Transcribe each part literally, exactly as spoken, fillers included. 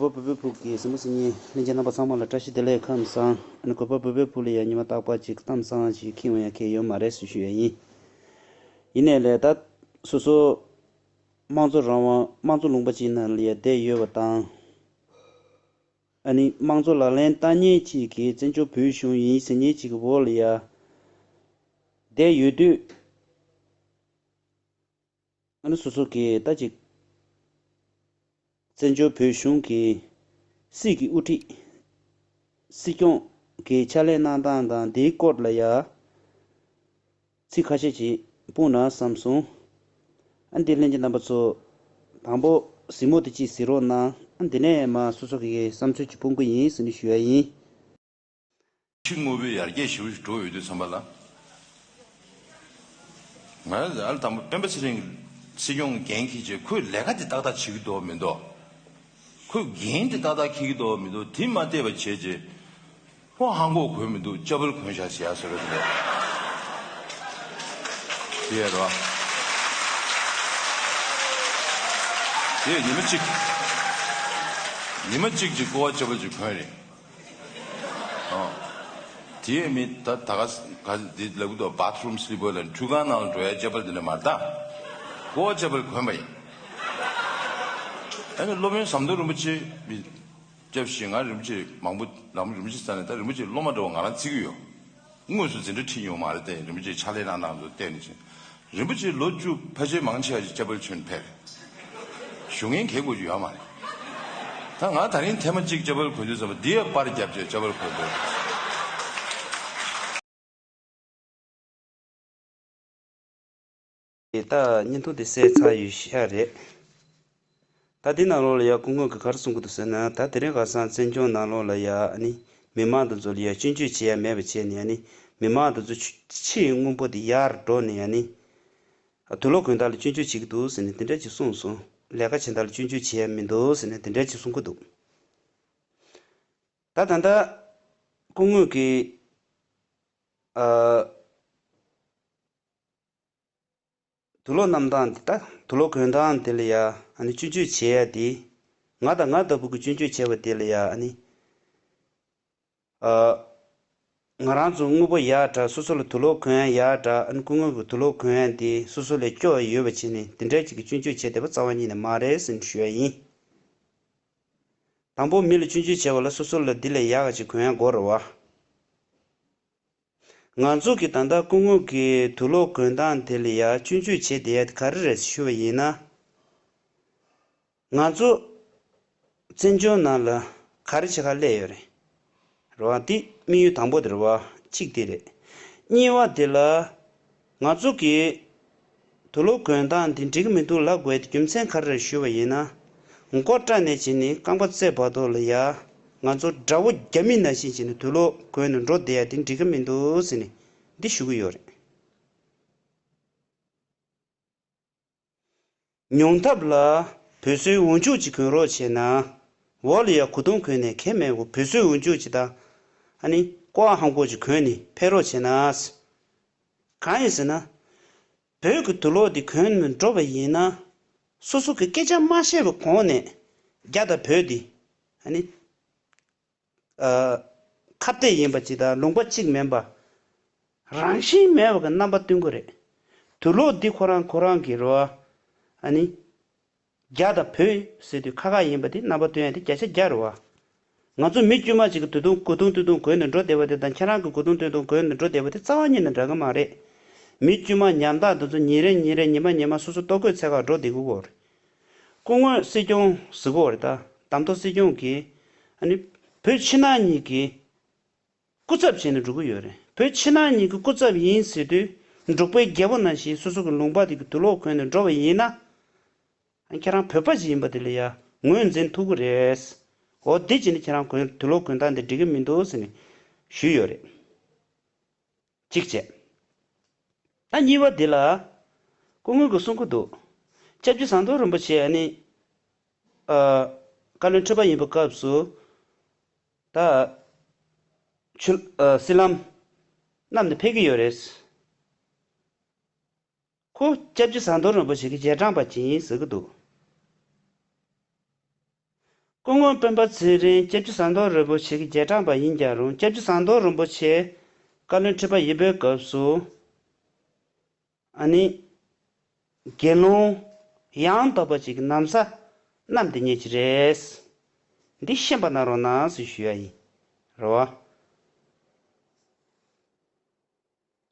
གོ་བོད་པའི་བུ་གི་གཟིགས་མོ་གཟིགས་མཁན་ལྷན་རྒྱས་རྣམ་པ་ཚང་མ་ལ་བཀྲ་ཤིས་བདེ་ལེགས་ཁམས་བཟང་། ཨ་ནི་གོ་བོད་པའི་བུ་ལ་ཡང་ཉི་མ་རྟག་པར་ཅིག་གཏམ་བཟང་ཞིག་ཁྱེར་ཡོང་ཡ་གལ་ཡོད་མ་རེད་ཟེར་ཞུ་ཡ་ཡིན། ཡིན་ནའི་ལས་ད་སོ་སོ་དམངས་གཙོ་རང་དབང་དམངས་གཙོ་ལུང་པ་ཅིག་ནང་ལ་ཡ་བསྡད་ཡོད་པ་དང་། ཨ་ནི་དམངས་གཙོ་ལག་ལེན་བསྟར་མཁན་ཅིག་གིས་བཙན་བྱོལ་བོད་གཞུང་ཡིན་ཟེར་མཁན་ཅིག་གི་འོག་ལ་ཡ་བསྡད་ཡོད་དུས། ཨ་ནི་སོ་སོ་གིས་ད་ཅིག་བཙན་བྱོལ་བོད་གཞུང་གི་སྲིད་ཀྱི་དབུ་ཁྲིད། སྲིད་སྐྱོང་གི་ཕྱག་ལས་གནང་སྟངས་དང་དེའི་སྐོར་ལ་ཡ་ཚིག་ཁ་ཤས་ཅིག་སྤུངས་ན་བསམ་སོང་། ཨ་ནི་དེ་ལྷན་རྒྱས་རྣམ་པ་ཚོ་དང་པོ་གཟིགས་མོ་དེ་ཅིག་གཟིགས་རོགས་གནང་། ཨ་ནི་དེ་ནས་མ་སོ་སོ་གི་བསམ་ཚུལ་ཅིག་སྤུངས་ཀྱི་ཡིན་ཟེར་ནས་ཞུ་ཡ་ཡིན། ཕྱི་དངོས་པོའི་ཡར་རྒྱས་ཞེ་པོ་ཞིག་འགྲོ་ཡོད་དུས་ཙམ་པ་ལ། ང་ཨ་ལ་དང་པོ་སྤེན་པ་ཚེ་རིང་སྲིད་སྐྱོང་འགན་འཁྱེར་རྗེས་ཁོས་ལས་ཀ་དེ་ཏག་ཏག་བྱེད་ཀྱི་འདུག་མི་འདུག་ཁོས་འགན་དེ་ཏག་ཏག་འཁྱེར་གྱི་འདུག་མི་འདུག་དེ་མ་བལྟས་པ་བྱས་རྗེས། ཁོ་ཧང་གོ་གོན་མི་འདུག་ཅ་པལ་གོན་བཞག་ཟེར་ཡ་ཟེར་བ་དེ་རེད། དེ་ཡ་རོ། དེ་ཉི་མ་གཅིག་ཉི་མ་གཅིག་ཅིག་ཀོ་བ་ཅ་པལ་ཅིག་གོན་རེད། ཨོ། དེ་མི་ད་ད་ག་ག་འདི་ལབ་གི་འདུག་བྷ་ཐི་རུམ་སི་ལི་པར་ལ་ཁྲུས་ཁང་ནང་ལ་འགྲོ་ཡ་ཅ་པལ་དེ་འདྲ་མ་རེད་ད། ཀོ་བ་ཅ་པལ་གོན་པ་ཡིན། ཨ་ནི་སློབ་དཔོན་ཟམ་གདོང་རིན་པོ་ཆེ་མི་སྐྱབས་ཤིག་ང་རིན་པོ་ཆེ་མང་པོ་ལམ་རིན་པོ་ཆེ་ས་ནས་ད་རིན་པོ་ཆེ་སློབ་མ་འདྲ་བོ་ང་རང་བརྩི་གི་ཡོད། དངོས་སུ་འཛིན་གྲྭ་ཁྲིད་མྱོང་མ་རེད་དེ་རིན་པོ་ཆེ་ཕྱག་ལས་གནང་སྟངས་དང་བལྟས་ནས་བྱས། རིན་པོ་ཆེ་ལོ་བཅུ་ཕལ་ཆེར་མང་ཆེ་བ་ཞིག་ཅ་པལ་གྱོན་ཕེབས་རེད། ཞུ་མཁན་གལ་དགོས་ཀྱི་ཡོད་མ་རེད། ད་ང་ད་རིང་ཐེངས་མ་གཅིག་ཅ་པལ་གོན་དུས་ཙམ་པ་འདི་ཡ་པར་རྒྱབ་བྱས་ཅ་པལ་གོན་དགོས། དེ་ད་བརྙན་ཐུང་དེ་གསན་ཚར་ཡོད་ཤག་རེད། ད་འདི་ནང་ལོགས་ལ་ཡ་སྐུ་ངོ་གིས་ག་རེ་གསུང་གི་འདུག་ཟེར་ན། ད་དེ་རིང་ཁ་སང་བཙན་བྱོལ་ནང་ལོགས་ལ་ཡ་ཨ་ནི་མི་མང་དེ་ཚོ་ལ་ཡ་སྐྱོན་བརྗོད་བྱེད་ཡ་མེད་པ་བྱས་ནས་ཨ་ནི་མི་མང་དེ་ཚོ་ཕྱི་ཕྱིའི་དངོས་པོ་དེ་ཡར་འགྲོ་ནས་ཨ་ནི་དུག་ལོག་གོན་སྟངས་ལ་སྐྱོན་བརྗོད་བྱེད་ཀྱི་འདུག་ཟེར་ནས་དེ་འདྲ་ཅིག་གསུངས་སོང་། ལས་ཀ་བྱེད་སྟངས་ལ་སྐྱོན་བརྗོད་བྱེད་ཡ་མི་འདུག་ཟེར་ནས་དེ་འདྲ་ཅིག་གསུང་གི་འདུག་ད་ད་ལྟ་སྐུ་ངོ་གིས་ཨ། དུག་ལོག་བསྣམས་སྟངས་འདི་ད་དུག་ལོག་གོན་སྟངས་དེ་ལ་ཡ་ཨ་ནི་སྐྱོན་བརྗོད་བྱེད་ཡ་དེ། ང་དང་ང་ལྟ་བུ་གི་སྐྱོན་བརྗོད་བྱས་པ་དེ་ལ་ཡ་ཨ་ནི། ཨ། ང་རང་ཚོ་དངོས་པོ་ཡག་འདྲ་སོ་སོ་ལ་དུག་ལོག་གོན་ཡ་ཡག་འདྲ་ཨ་ནི་སྐུ་ངོ་གི་དུག་ལོག་གོན་ཡ་དེ་སོ་སོ་ལ་སྐྱོ་བ་ཡོད་པ་བྱས་ནས་དེ་འདྲ་ཅིག་གི་སྐྱོན་བརྗོད་བྱས་བསྡད་པ་རྩ་བ་ཉིད་ནས་མ་རེད་ཟེར་ནས་ཞུ་ཡ་ཡིན། དང་པོ་མི་ལ་སྐྱོན་བརྗོད་བྱས་པ་ལ་སོ་སོ་ལ་འདི་ལས་ཡག་ག་ཅིག་གོན་ཡ་དགོས་རེད་བ། ང་ཚོ་གི་ད་ལྟ་སྐུ་ངོ་གི་དུག་ལོག་གོན་སྟངས་དེ་ལ་ཡ་སྐྱོན་བརྗོད་བྱེད་བསྡད་ཡ་དེ་ག་རེ་རེད་ཞུ་བ་ཡིན་ན། ང་ཚོ་བཙན་བྱོལ་ནང་ལ་ག་རེ་བྱེད་ག་སླེབས་ཡོད་རེད། རེད་བ། འདི་དམིགས་ཡུལ་དང་པོ་དེ་རེད་བ། གཅིག་དེ་རེད། གཉིས་པ་དེ་ལ་ང་ཚོ་གི་དུག་ལོག་གོན་སྟངས་འདི་འགྲིག་གི་མི་འདུག་ལབ་དགོས་ཡ་དེ་རྒྱུ་མཚན་ག་རེ་རེད་ཞུ་བ་ཡིན་ན། མགོ་སྐྲ་ནས་བྱས་ནས་རྐང་པ་རྩེ་བར་དུ་ལ་ཡ། ང་ཚོ་དགྲ་བོ་རྒྱ་མི་ནང་བཞིན་བྱས་ནས་དུག་ལོག་གོན་ནས་འགྲོ་བསྡད་ཡ་དེ་འགྲིག་གི་མི་འདུག་ཟེར་ནས་འདི་ཞུ་གི་ཡོད་རེད། ཉུང་མཐའ་ལ་བོད་བཟོའི་འོག་འཇུག་ཅིག་གོན་རོགས་བྱས་ན། འོག་ལ་ཡ་གོས་ཐུང་གོན་ནས་ཁྱད་མེད་པར་བོད་བཟོའི་འོག་འཇུག་ཅིག་དང་། ཨ་ནི་ཀོ་བ་ཧང་གོ་ཅིག་གོན་ནས་ཕེབས་རོགས་བྱས་ན། གང་ཡིན་ཟེར་ན། བོད་ཀྱི་དུག་ལོག་འདི་གོན་ནས་འགྲོ་བ་ཡིན་ན། སོ་སོ་གི་སྐད་ཆ་མ་བཤད་པའི་གོང་ནས་རྒྱ་དང་བོད་འདི། ཨ་ནི། ཨ། ཁ་གཏད་ཡིན་པ་ཅིག་དང་ལུང་པ་གཅིག་མིན་པ། རང་བཞིན་མེད་པ་གི་རྣམ་པ་སྟོན་གྱི་རེད། དུག་ལོག་འདི་ཁོ་རང་ཁོ་རང་གི་རེད་བ། ཨ་ནི། རྒྱ་དང་བོད་ཟེར་དུས་ཁ་ཁ་ཡིན་པ་དེ་རྣམ་པ་སྟོན་ཡ་དེ་བརྒྱ་ཆ་བརྒྱ་རེད་བ། ང་ཚོ་མི་དཀྱུས་མ་ཅིག་གི་དུ་དུང་གོས་ཐུང་སྟོད་ཐུང་གོན་ནས་འགྲོ་བསྡད་པ་དེ་དང་ཁྱེད་རང་གི་གོས་ཐུང་སྟོད་ཐུང་གོན་ནས་འགྲོ་བསྡད་པ་དེ་རྩ་བ་ཉིད་ནས་འདྲ་གི་མ་རེད། མི་དཀྱུས་མ་ཉམ་ཐག་འདི་ཚོ་ཉིན་རེ་ཉིན་རེ་ཉི་མ་ཉི་མ་སོ་སོ་ལྟོ་གོས་འཚོལ་ག་འགྲོ་བསྡད་ཀྱི་ཡོད་རེད། སྐུ་ངོ་སྲིད་སྐྱོང་ཟེར་གྱི་ཡོད་རེད་ད། གདམ་ཐོ་སྲིད་སྐྱོང་གིས། ཨ་ནི། བོད་ཕྱི་ནང་གཉིས་ཀྱི་སྐུ་ཚབ་བྱས་ནས་འགྲོ་གི་ཡོད་རེད། བོད་ཕྱི་ནང་གཉིས་ཀྱི་སྐུ་ཚབ་ཡིན་ཟེར་དུས། འབྲུག་པའི་རྒྱལ་པོ་ནང་བཞིན་སོ་སོ་གི་ལུང་པ་དེ་གི་དུག་ལོག་གོན་ནས་འགྲོ་བ་ཡིན་ན། ཁྱེད་རང་བོད་པ་ཞིག་ཡིན་པ་དེ་ལ་ཡ་ངོས་འཛིན་ཐུབ་ཀྱི་རེད། འོ་དེ་བྱས་ནས་ཁྱེད་རང་གོན་དུག་ལོག་གོན་སྟངས་དེ་འགྲིག་གི་མི་འདུག་ཟེར་ནས་ཞུས་ཡོད་རེད། གཅིག་བྱས། ད་གཉིས་པ་དེ་ལ། སྐུ་ངོ་གིས་གསུང་གི་འདུག་སྐྱབས་རྗེ་ཟམ་གདོང་རིན་པོ་ཆེ་ཨ་ནི། ཨ། བཀའ་བློན་ཁྲི་པ་ཡིན་པའི་སྐབས་སུ། ད། ཆུ། ཨ། སྲིད་ལམ་བསྣམས་ནས་ཕེབས་ཀྱི་ཡོད་རེད། ཁོ་སྐྱབས་རྗེ་ཟམ་གདོང་རིན་པོ་ཆེ་གི་རྗེས་འབྲང་པ་ཅིག་ཡིན་ཟེར་གྱི་འདུག་སྐུ་ངོ་སྤེན་པ་ཚེ་རིང་སྐྱབས་རྗེ་ཟམ་གདོང་རིན་པོ་ཆེ་གི་རྗེས་འབྲང་པ་ཡིན་ཀྱང་རུང་། སྐྱབས་རྗེ་ཟམ་གདོང་རིན་པོ་ཆེ་བཀའ་བློན་ཁྲི་པ་ཡིན་པའི་སྐབས་སུ། ཨ་ནི། དགེ་སློང་ཡང་དག་པ་ཅིག་གི་ན་བཟའ་བསྣམས་བསྡད་མཁན་ཅིག་རེད། འདི་ཤེས་པ་གནང་རོགས་གནང་ཞེས་ཞུ་ཡ་ཡིན། རེད་བ།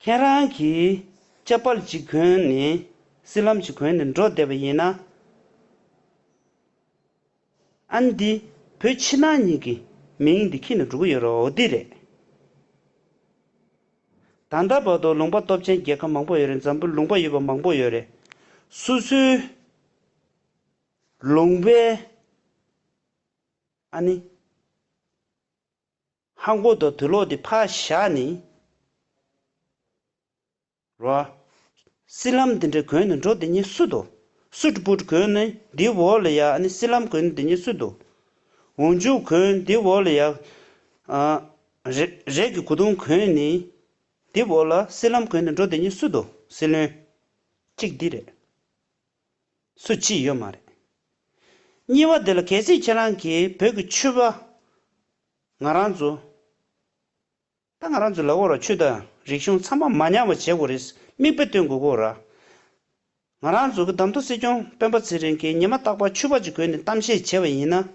ཁྱེད་རང་གིས་ཅ་པལ་ཅིག་གོན་ནས་སི་ལམ་ཅིག་གོན་ནས་འགྲོ་བསྡད་པ་ཡིན་ན། ཨ་ནི་འདི་བོད་ཕྱི་ནང་གཉིས་ཀྱི་མིང་འདི་ཁྱེར་ནས་འགྲོ་གི་ཡོད་རེད། འོ་འདི་རེད། ད་ལྟ་བར་དུ་ལུང་པ་སྟོབས་ཆེན་རྒྱལ་ཁབ་མང་པོ་ཡོད་རེད། འཛམ་བུ་ལུང་པ་ཡོད་པ་མང་པོ་ཡོད་རེད། སོ་སོའི་ལུང་པའི་ཨ་ནི་ཧང་གོ་དང་དུག་ལོག་དེ་ཕར་བཞག་ནས། རོ། སི་ལམ་དེ་འདྲ་གོན་ནས་འགྲོ་བསྡད་མཁན་སུ་འདུག་སུ་ཊི་བུ་ཊི་གོན་ནས་འདིའི་འོག་ལ་ཡ་ཨ་ནི་སི་ལམ་གོན་ནས་བསྡད་མཁན་སུ་འདུག་འོག་འཇུག་གོན་འདིའི་འོག་ལ་ཡ། ཨ། རེ་རས་ཀྱི་གོས་ཐུང་གོན་ནས་འདིའི་འོག་ལ་སི་ལམ་གོན་ནས་འགྲོ་བསྡད་མཁན་སུ་འདུག་སྲིད་བློན། གཅིག་འདི་རེད། སུ་གཅིག་ཡོད་མ་རེད། གཉིས་པ་དེ་ལ་གལ་སྲིད་ཁྱེད་རང་གིས་བོད་ཀྱི་ཆོས་པ། ང་རང་ཚོ། ད་ང་རང་ཚོ་ལ་འོ་ར་ཆོས་དང་རིག་གཞུང་ཚང་མ་མ་ཉམས་པ་བྱེད་དགོས་རེད། མིག་དཔེ་སྟོན་དགོས་གོ་ར། ང་རང་ཚོ་གི་གདམ་ཐོ་སྲིད་སྐྱོང་སྤེན་པ་ཚེ་རིང་གིས་ཉི་མ་རྟག་པར་ཕྱུ་པ་ཅིག་གོན་ནས་གཏམ་བཤད་བྱས་པ་ཡིན་ན།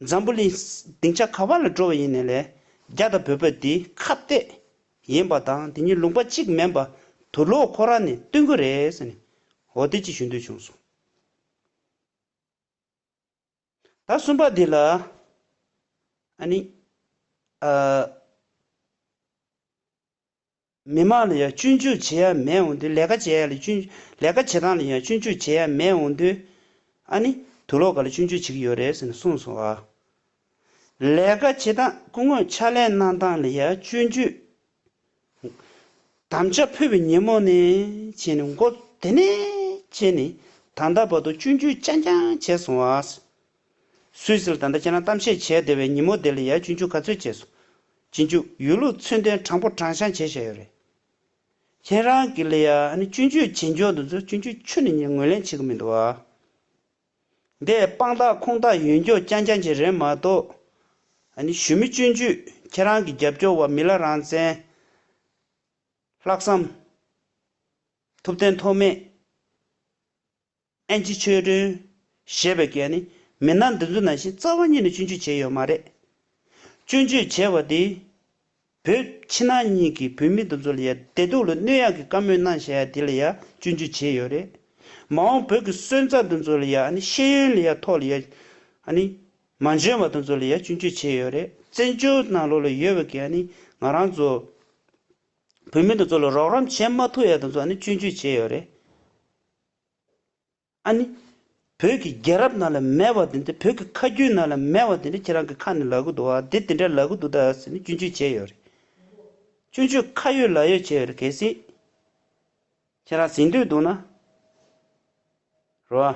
འཛམ་བུ་གླིང་སྡིངས་ཆ་ག་བ་ལ་འགྲོ་བ་ཡིན་ནའི་ལས། རྒྱ་དང་བོད་པ་འདི་ཁ་གཏད་ཡིན་པ་དང་དེ་གཉིས་ལུང་པ་གཅིག་མིན་པ་དུག་ལོག་ཁོ་རང་ནས་སྟོན་གི་རེད་ཟེར་ནས་འོ་དེ་ཅིག་ཞུ་འདོད་བྱུང་སོང་། ད་གསུམ་པ་འདི་ལ། ཨ་ནི། ཨ། མི་མང་ལ་ཡང་སྐྱོན་བརྗོད་བྱེད་ཡ་མེད་འོང་དུས། ལས་ཀ་བྱེད་ཡ་ལ་སྐྱོན། ལས་ཀ་བྱེད་སྟངས་ལ་ཡང་སྐྱོན་བརྗོད་བྱེད་ཡ་མེད་འོང་དུས། ཨ་ནི། དུག་ལོག་ག་ལ་སྐྱོན་བརྗོད་བྱེད་ཀྱི་ཡོད་རེད་ཟེར་ནས་གསུངས་སོང་ཨ། ལས་ཀ་བྱེད་སྟངས། སྐུ་ངོ་ཕྱག་ལས་གནང་སྟངས་ལ་ཡང་སྐྱོན་བརྗོད། དམ་བཅའ་ཕུལ་བའི་ཉིན་མོ་ནས་བྱས་ནས། མགོ་དེ་ནས་བྱས་ནས་ད་ལྟ་བར་དུ་སྐྱོན་བརྗོད་རྐྱང་རྐྱང་བྱས་སོང་ཨ། སུད་སིར་ད་ལྟ་ཁྱེད་རང་གཏམ་བཤད་བྱས་བསྡད་པའི་ཉིན་མོ་དེ་ལ་ཡ་སྐྱོན་བརྗོད་ག་ཚོད་བྱས་སོང་། སྤྱི་འཇུག་ཡོད་ལུགས་མཚོན་དོན་དྲང་པོ་དྲང་བཞག་བྱས་བཞག་ཡོད་རེད། ཁྱེད་རང་གི་ལ་ཡ་ཨ་ནི་སྐྱོན་བརྗོད་བྱེད་འཇོག་འདི་ཚོ་སྐྱོན་བརྗོད་ཁྱོན་ནས་ངོས་ལེན་བྱེད་ཀྱི་མི་འདུག་ཨ། འདི་དཔང་རྟགས་ཁུངས་དག་ཡོད་འཇོག་རྐྱང་རྐྱང་ཅིག་རེད་མ་གཏོགས། ཨ་ནི་གཞུང་མི་སྐྱོན་བརྗོད། ཁྱེད་རང་གི་རྒྱབ་སྐྱོར་བ་མི་ལ་རང་བཙན། ལྷག་བསམ། ཐུབ་བསྟན་ཐོགས་མེད། ཨན་ཅི་ཆོས་སྒྲོན། ཞེས་པའི་གི་ནི་མི་སྣ་འདི་ཚོ་ནང་བཞིན་རྩ་བ་ཉིད་ནས་སྐྱོན་བརྗོད་བྱས་ཡོད་མ་རེད། སྐྱོན་བརྗོད་བྱས་པ་དེ། བོད་ཕྱི་ནང་གཉིས་ཀྱི་བོད་མི་འདི་ཚོ་ལ་ཡ་བདེ་སྡུག་ལ་གནོད་ཡག་གི་བཀའ་མོལ་གནང་བཞག་ཡ་དེ་ལ་ཡ་སྐྱོན་བརྗོད་བྱས་ཡོད་རེད། མ་འོངས་བོད་ཀྱི་སོན་རྩ་འདི་ཚོ་ལ་ཡ་ནི་ཤེས་ཡོན་ལ་ཡ་ཐོག་ལ་ཡ། ཨ་ནི། མ་འཇོན་པ་འདི་ཚོ་ལ་ཡ་སྐྱོན་བརྗོད་བྱས་ཡོད་རེད། བཙན་བྱོལ་ནང་ལོགས་ལ་ཡོད་པའི་གི་ཨ་ནི་ང་རང་ཚོ། བོད་མི་འདི་ཚོ་ལ་རོགས་རམ་བྱེད་མ་ཐུབ་ཡ་དེ་ཚོ་ཨ་ནི་སྐྱོན་བརྗོད་བྱས་ཡོད་རེད། ཨ་ནི། བོད་ཀྱི་རྒྱལ་རབས་ནང་ལ་མེད་པ་དེ་འདྲ། བོད་ཀྱི་ཁ་རྒྱུན་ནང་ལ་མེད་པ་དེ་འདྲ་ཁྱེད་རང་གི་ཁ་ནས་ལབ་གི་འདུག་ཨ། དེ་དེ་འདྲ་ལབ་གི་འདུག་ད་ཟེར་ནས་སྐྱོན་བརྗོད་བྱས་ཡོད་རེད། སྐྱོན་བརྗོད་ཁ་ཡོད་ལག་ཡོད་བྱས་ཡོད་རེད། གལ་སྲིད་ཁྱེད་རང་ཟིན་འདོད་འདུག་ན། རེད་བ།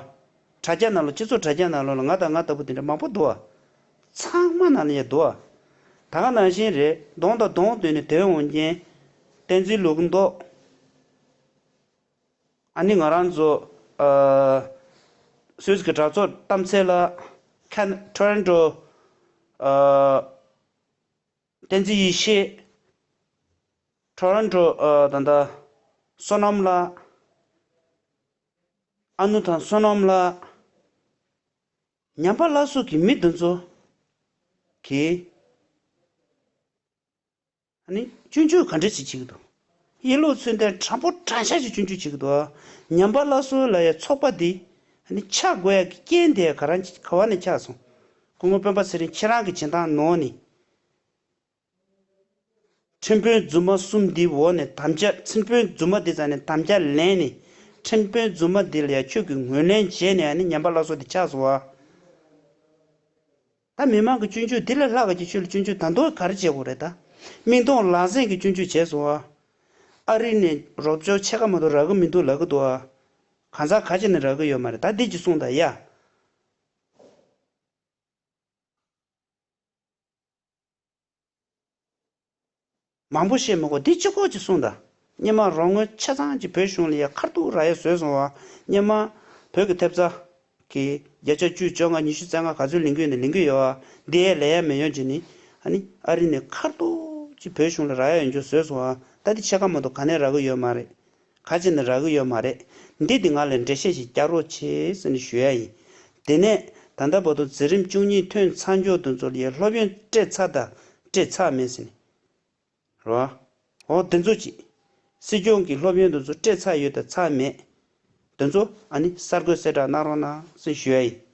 དྲ་རྒྱ་ནང་ལ། སྤྱི་ཚོགས་དྲ་རྒྱ་ནང་ལོགས་ལ་ང་དང་ང་ལྟ་བུ་དེ་འདྲ་མང་པོ་འདུག་ཨ། ཚང་མ་ནང་ལ་ཡང་འདུག་ཨ། ད་ག་ནང་བཞིན་རེད། གདོང་དང་གདོང་བསྟན་ནས་སྡོད་འོང་མཁན། བསྟན་འཛིན་ལུགས་མདོ། ཨ་ནི་ང་རང་ཚོ། ཨ། སུད་སི་གི་གྲྭ་ཚོགས་གཏམ་ཚེ་ལགས། ཁ། ཊོ་རོན་ཊོ། ཨ། བསྟན་འཛིན་ཡེ་ཤེས། ཊོ་རོན་ཊོ། ཨ། ད་ལྟ་བསོད་ནམས་ལགས། ཨ་ནུ་དང་བསོད་ནམས་ལགས། ཉམས་པ་སླར་གསོ་གི་མི་འདི་ཚོ་གིས། ཨ་ནི་སྐྱོན་བརྗོད་ག་འདྲ་ཞིག་བྱེད་ཀྱི་འདུག་ཡིན་ལུགས་མཚོན་དོན་དྲང་པོ་དྲང་བཞག་ཅིག་སྐྱོན་བརྗོད་བྱེད་ཀྱི་འདུག་ཉམས་པ་སླར་གསོ་ལབ་ཡ་ཚོགས་པ་འདི་ཨ་ནི་ཆགས་དགོས་ཡ་གི་རྐྱེན་དེ་ག་རང་ག་བ་ནས་ཆགས་སོང་། སྐུ་ངོ་སྤེན་པ་ཚེ་རིང་ཁྱེད་རང་གི་བྱེད་སྟངས་ནོར་ནི། ཁྲིམས་དཔོན་རྫུན་མ་གསུམ་འདིའི་འོག་ནས་དམ་བཅའ། ཁྲིམས་དཔོན་རྫུན་མ་འདི་རྩ་ནས་དམ་བཅའ་ལེན་ནས། ཁྲིམས་དཔོན་རྫུན་མ་འདི་ལ་ཡ་ཁྱོད་ཀྱིས་ངོས་ལེན་བྱས་ནས་ཨ་ནི་ཉམས་པ་སླར་གསོ་འདི་ཆགས་སོང་བ། ད་མི་མང་གི་སྐྱོན་བརྗོད་འདི་ལས་ལྷག་ག་གི་ཆོས་ལ་སྐྱོན་བརྗོད་ད་དུང་ག་རེ་བྱེད་དགོས་རེད་ད། མིག་མཐོང་ལག་ཟིན་གྱི་སྐྱོན་བརྗོད་བྱས་སོང་ཨ། ཨ་རི་ནས་རོབ་ཅོ་ཕྱེད་ཀ་མ་གཏོགས་རག་གི་མི་འདུག་ལབ་གི་འདུག་ཨ། གང་ཟག་ག་ཅིག་ནས་རག་གི་ཡོད་མ་རེད། ད་འདི་ཅིག་གསུངས་དང་ཡ། མང་པོ་བཤད་མི་དགོས། འདི་གཅིག་པོ་ཅིག་གསུངས་དང་། སྔོན་མ་རོགས་དངུལ་ཆ་ཚང་ཅིག་བོད་གཞུང་ལ་ཡ་ཁ་ཐུག་རག་ཡ་བཟོས་སོང་བ། སྔོན་མ་བོད་ཀྱི་ཐེབས་རྩ་ གི་བརྒྱ་ཆ་བཅུ་བཅོ་ལྔ་ཉི་ཤུ་རྩ་ལྔ་ག་ཚོད་ལེན་གྱི་ཡོད་ན་ལེན་གྱི་ཡོད་ཨ། འདི་ཡས་ལེན་ཡ་མེད་ཡོང་བྱས་ནི། ཨ་ནི་ཨ་རི་ནས་ཁ་ཐོར་ཅིག་བོད་གཞུང་ལ་རག་ཡ་ཡོང་རྒྱུ་བཟོས་སོང་ཨ། ད་འདི་ཕྱེད་ཀ་མ་གཏོགས་ག་ནས་རག་གི་ཡོད་མ་རེད། ག་བྱས་ནས་རག་གི་ཡོད་མ་རེད། འདི་འདི་ང་ལ་འགྲེལ་བཤད་ཞིག་རྒྱག་རོགས་བྱེད་ཟེར་ནས་ཞུ་ཡ་ཡིན། དེ་ནས་ད་ལྟ་བར་དུ་མཛད་རིམ་བཅུ་གཉིས་ཐོན་ཚར་མགྱོགས་དེ་ཚོ་ལ་ཡ་སློབ་ཡོན་སྤྲད་ཚར་དང་སྤྲད་ཚར་མེད་ཟེར་ནས། རེད་བ། འོ་དེ་ཚོ་ཅིག་སྲིད་སྐྱོང་གི་སློབ་ཡོན་དེ་ཚོ་སྤྲད་ཚར་ཡོད་དང་ཚར་མེད། དེ་ཚོ་ཨ་ནི་གསར་འགོད་གསལ་བསྒྲགས་གནང་རོགས་གནང་ཟེར་ཞུ་ཡ་ཡིན།